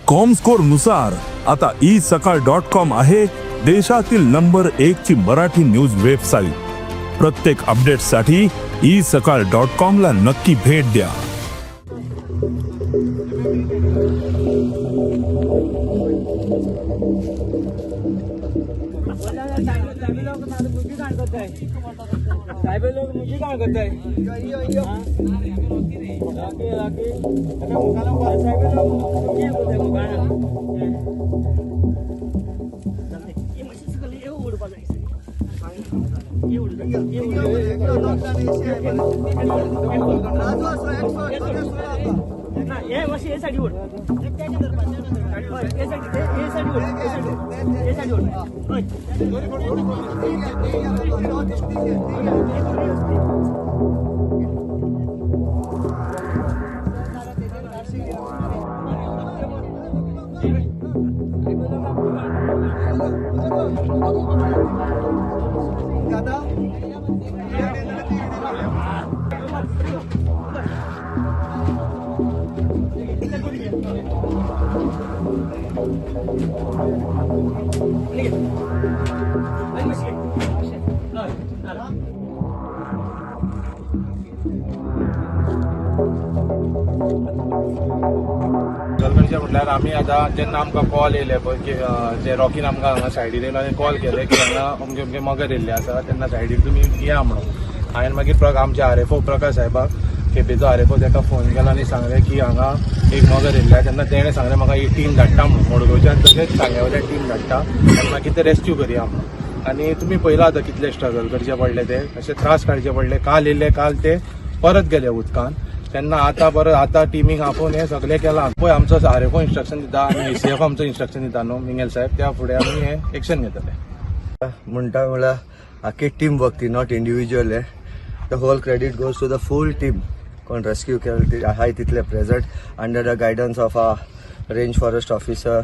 Comscore नुसार आता E सकाळ डॉट कॉम आहे देशातील नंबर एक ची मराठी न्यूज वेबसाईट. प्रत्येक अपडेटसाठी ई सकाळ डॉट कॉम ला नक्की भेट द्या. साहेब लोक मुजी काय करताय? साहेब लोक मुजी करताय मुखाना. हे मातशें हे सायडी ओड, हय, हे सायडी, हे सायडी ओड, हे सायडी ओड, हे सायडी ओड, हय. आनी मातशें हय, चला. गलगडचे म्हटल्यार आमी आतां जेन्ना आमकां कॉल येयले पळय की जे रॉकीन आमकां हांगा सायडीर येयलो आनी कॉल केले की हांगा अमके अमके मगर येयल्ले आसा, तेन्ना सायडीर तुमी या म्हणून. हांवें मागीर आमचे आर एफ ओ प्रकाश साहेबाक, केपेचो आर एफ ओ, ताका फोन केलो आनी सांगलें की हांगा एक मगर येयल्ले आसा. तेन्ना तेणें सांगलें म्हाका एक टीम धाडटा म्हणून, मडगांवच्यान तशेंच सांग्या वयल्यान टीम धाडटा आनी मागीर ते रेस्क्यू करया म्हणून. आनी तुमी पळयलां आतां कितले स्ट्रगल करचे पडले, ते अशे त्रास काडचे पडले. काल येयले, काल ते परत गेले उदकान. तेन्ना आतां परत आतां टिमीक आपोवन हें सगळें केलां. पळय, आमचो आर एफ ओ इन्स्ट्रक्शन दिता आनी ए सी एफ आमचो इन्स्ट्रक्शन दिता न्हू मिंगेल साहेब, त्या फुडें आमी हें एक्शन घेतले. म्हणटा म्हळ्यार आख्खी टीम वर्क ती, not individual हे. The whole credit goes to the full team कोण रेस्क्यू केले आहाय तितले present under the guidance of a range forest officer.